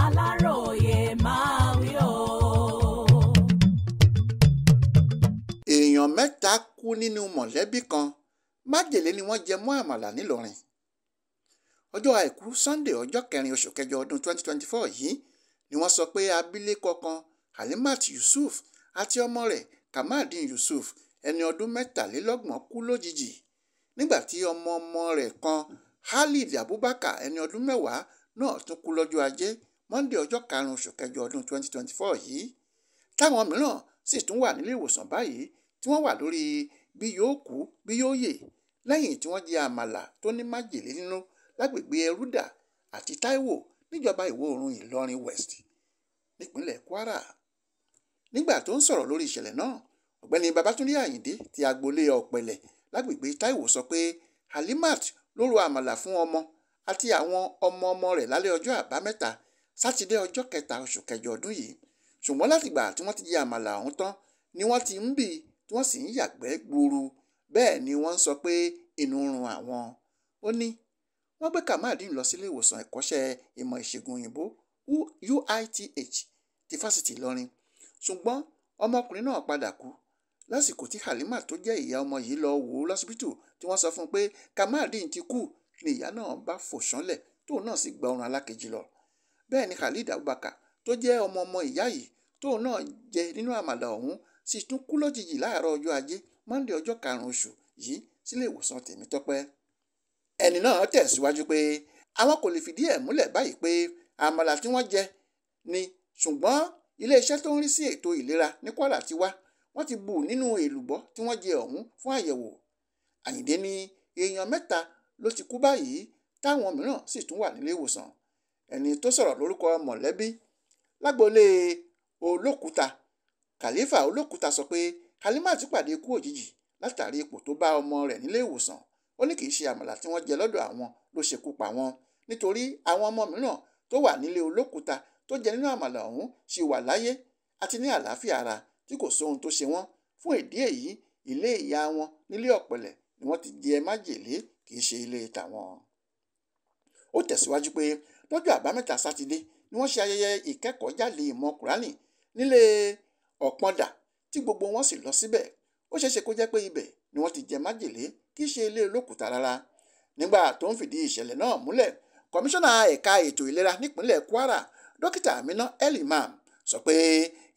Aláròye máa wí o. Èèyàn mẹ́ta kú nínú mọ̀lẹ́bí kan, májèlé ni wọ́n jẹ mọ́ àmàlà n'Ìlọrin. Ọjọ́ Àìkú Sunday ọjọ́ kẹrin oṣù kẹjọ ọdún 2024 yìí ni wọ́n sọ pé abilékọ kan Halimat Yusuf àti ọmọ rẹ̀ Kamaldeen Yusuf ẹni ọdún 33 kú lójijì nígbà tí ọmọ ọmọ rẹ̀ kan Khalid Abubakar ẹni ọdún 10 náà tún kú lọ́jọ́ Ajé Monday ọjọ́ karùn-ún oṣù kẹjọ ọdún 2024 yìí, táwọn mìíràn sì tún wà nílé ìwòsàn báyìí tí wọ́n wà lórí bí yóò kú bí yóò yè lẹ́yìn tí wọ́n jẹ àmàlà tó ní májèlé nínú lágbègbè Ẹrúdà àti Táíwò níjọba ìwọ̀ oòrùn Ìlọrin West nípínlẹ̀ Kwara. Nígbà tó ń sọ̀rọ̀ lórí ìṣẹ̀lẹ̀ náà, Ọ̀gbẹ́ni Babátúndé Àyìndé ti agboolé Ọ̀pẹ̀lẹ̀ lágbègbè Táíwò sọ pé Halimat ló ro àmàlà fún ọmọ àti àwọn ọmọ ọmọ rẹ̀ lálẹ́ ọjọ́ Àbámẹ́ta Sátidé ọjọ́ kẹta oṣù kẹjọ ọdún yìí, ṣùgbọ́n látìgbà tí wọ́n ti jẹ àmàlà ọ̀hún tán ni wọ́n ti ń bì tí wọ́n sì ń yàgbẹ́ gbuuru, bẹ́ẹ̀ ni wọ́n ń sọ pé inú ń run àwọn. Ó ní wọ́n gbé Kamaldeen lọ sílé ìwòsàn ẹ̀kọ́ṣẹ́ ìmọ̀ ìṣègùn òyìnbó UITH ti Fásitì Ìlọrin, ṣùgbọ́n ọmọkùnrin náà padà kú lásìkò tí Halimat tó jẹ́ ìyá ọmọ yìí lọ wò ó lọ́sibítù tí wọ́n sọ fún un pé Kamaldeen ti kú ni ìyá náà bá fò ṣánlẹ̀ tóun náà sì gba ọ̀run alákejì lọ. Bẹ́ẹ̀ ni Khalid Abubakar tó jẹ́ ọmọ ọmọ ìyá yìí tóun náà jẹ nínú àmàlà ọ̀hún sì tún kú lójijì láàárọ̀ ọjọ́ Ajé Monday ọjọ́ karùn-ún oṣù yìí sílé ìwòsàn Tèmítọ́pẹ́. Ẹni náà tẹ̀síwájú pé àwọn kò lè fìdí ẹ̀ múlẹ̀ báyìí pé àmàlà tí wọ́n jẹ ni, ṣùgbọ́n iléeṣẹ́ tó ń rí sí ètò ìlera ní Kwara ti wá, wọ́n ti bù nínú èlùbọ́ tí wọ́n jẹ ọ̀hún fún àyẹ̀wò. Àyìndé ní èèyàn mẹ́ta ló ti kú báyìí táwọn mìíràn sì tún wà nílé ìwòsàn. Ẹni tó sọ̀rọ̀ lórúkọ mọ̀lẹ́bí lágboolé Olókùta, Khalifa Olókùta sọ pé Halimat pàdé ikú òjijì látàrí ipò tó bá ọmọ rẹ̀ nílé ìwòsàn. Ó ní kì í ṣe àmàlà tí wọ́n jẹ lọ́dọ̀ àwọn ló ṣekú pa wọ́n, nítorí àwọn ọmọ mìíràn tó wà nílé Olókùta tó jẹ nínú àmàlà ọ̀hún ṣì wà láyé àti ní àlàáfíà ara tí kò sóhun tó ṣe wọ́n. Fún ìdí èyí, ilé ìyá wọn nílé Ọ̀pẹ̀lẹ̀ ni wọ́n ti jẹ májèlé, kì í ṣe ilé tàwọn. Ó tẹ̀síwájú pé lọ́jọ́ Àbámẹ́ta Sátidé ni wọ́n ṣe ayẹyẹ ìkẹ́kọ̀ọ́jáde ìmọ̀ Kùránì nílé Ọ̀pọ̀ndà tí gbogbo wọn sì lọ síbẹ̀. Ó ṣeéṣe kó jẹ́ pé ibẹ̀ ni wọ́n ti jẹ májèlé, kì í ṣe ilé Olókùta rárá. Nígbà tó ń fìdí ìṣẹ̀lẹ̀ náà múlẹ̀, kọmíṣánná ẹ̀ka ètò ìlera nípínlẹ̀ Kwara, Dókítà Amina El-Imam sọ pé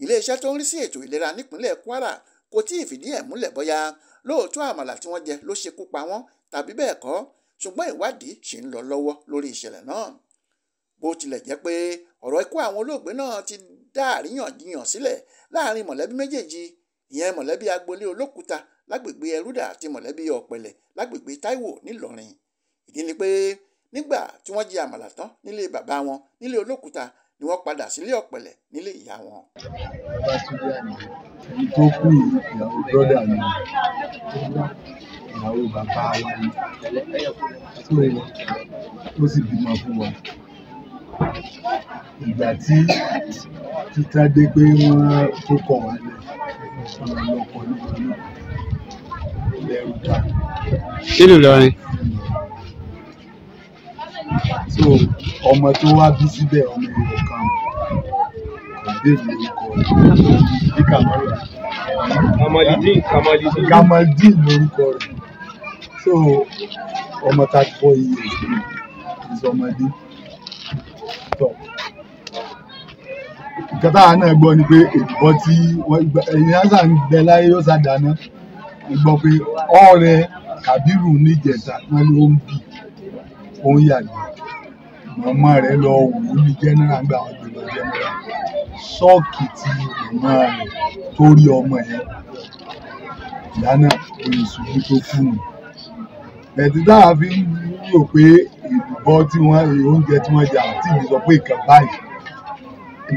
iléeṣẹ́ tó ń rí sí ètò ìlera nípínlẹ̀ Kwara kò tí ì fìdí ẹ̀ múlẹ̀ bóyá lóòótọ́ àmàlà tí wọ́n jẹ ló ṣekú pa wọ́n tàbí bẹ́ẹ̀ kọ́, ṣùgbọ́n ìwádìí ṣì ń lọ lọ́wọ́ lórí ìṣẹ̀lẹ̀ náà. Bó tilẹ̀ jẹ́ pé ọ̀rọ̀ ikú àwọn olóògbé náà ti dá àríyànjiyàn sílẹ̀ láàrin mọ̀lẹ́bí méjèèjì, ìyẹn mọ̀lẹ́bí agboolé Olókùta lágbègbè Ẹrúdà àti mọ̀lẹ́bí Ọ̀pẹ̀lẹ̀ lágbègbè Táíwò n'Ìlọrin. Ìdí ni pé nígbà tí wọ́n jẹ àmàlà tán nílé bàbá wọn nílé Olókùta ni wọ́n padà sílé Ọ̀pẹ̀lẹ̀ nílé ìyá wọn. Babátúndé Àyìndé, ẹni tó kú yìí ìyàwó brọ́dà mi, ìyàwó bàbá wa ni, so ó sì bímọ fún wa. Ìgbà tí títà dé pé wọ́n tó kọ̀ wá lẹ̀, wọ́n lọ lọ́kọ nípa náà lẹ́rù dà. Nílùú Ìlọrin. So ọmọ tó wá bí síbẹ̀ ọmọ ẹyọ kan Kàdé lórúkọ rẹ̀ bí Kàmọ́lù. Kamaldeen, Kamaldeen. Kamaldeen lórúkọ rẹ̀. So ọmọ 34 years ni ìsọmọdé. Tọ́ nǹkan táwa náà gbọ́ ni pé èlùbọ́ tí wọ́n ẹ̀yìn ásà ń gbẹ láyé yóò sá dáná. Mo gbọ́ pé ọ̀rẹ́ Kàbírù níjẹta wọ́n ní ó ń bì, ó ń yàgbẹ́. Màmá rẹ̀ lọ wò ó ní general nígbà wọ́n gbé lọ general. Ṣọ́ọ̀kì tí màmá rẹ̀ tó rí ọmọ yẹn, ìyá náà lórí ṣubú tó kú nù. Bẹ̀tí táwa fi ń rò pé èlùbọ́ tí wọ́n oúnjẹ tí wọ́n jẹ àti ìlú sọ pé nǹkan báyìí.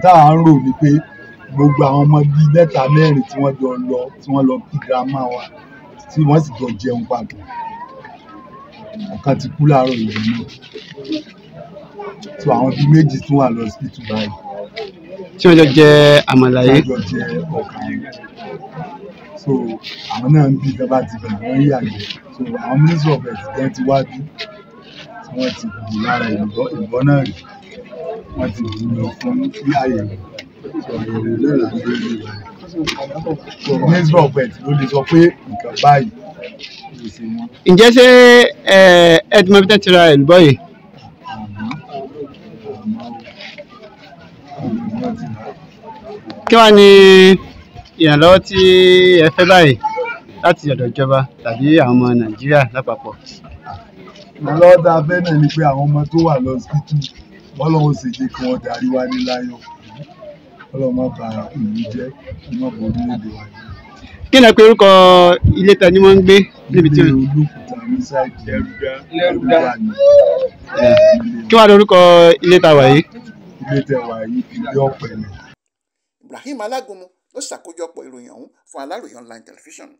Táwa ń rò ni pé gbogbo àwọn ọmọ bíi mẹ́ta mẹ́rin tí wọ́n jọ lọ, tí wọ́n lọ kí grandma wa, tí wọ́n sì jọ jẹun papọ̀. Ọ̀kan ti kú láàárọ̀ ìlú náà. So àwọn bíi méjì tún wà lọ hospital báyìí. Tí wọ́n jọ jẹ àmàlà yìí. Wọ́n jọ jẹ ọkà yìí. So àwọn náà ń bí tí wọ́n bá ti bẹ̀rẹ̀ wọ́n ń yàgbẹ́. So àwọn ministry of health gan ti wá bí tí wọ́n ti bù lára èlùbọ́ náà rí. Wọ́n ti mú lọ fún àyẹ̀wò. So àyẹ̀wò náà là ń gbé ní ìlànà. So ministry of health ló lè sọ pé nǹkan báyìí ló ṣe wọ́n. Ǹjẹ́ ṣé ẹ ti mọ bí tẹ́ ti ra èlùbọ́ yìí? Àmọ́ àmọ́ wọ́n ti rà. Kí wàá ní ìrànlọ́wọ́ tí ẹ fẹ́ báyìí láti ọ̀dọ̀ ìjọba tàbí àwọn ọmọ Nàìjíríà lápapọ̀? Ìrànlọ́wọ́ tá a fẹ́ náà ni pé àwọn ọmọ tó wà lọ́sibítù, bọ́lọ́run sì jẹ́ kí wọ́n darí wálé láyọ̀. Ọlọ́run má ba ìlú jẹ́, kó má ba orílẹ̀-èdè wa jẹ́. Kí ni ẹ pe orúkọ ilé tẹ ni wọ́n ń gbé níbi tí Ilé Olókùta ní sáìdì Lẹ́rúdá. Lẹ́rúdá ni. Kí wàá lórúkọ ilé tá a wà yìí? Ilé tẹ wà yìí, ilé ọ̀pẹ̀lẹ̀. Ibrahim Alágúnmu ló ṣàkójọpọ̀ ìròyìn ọ̀hún fún Aláròyé Online Television.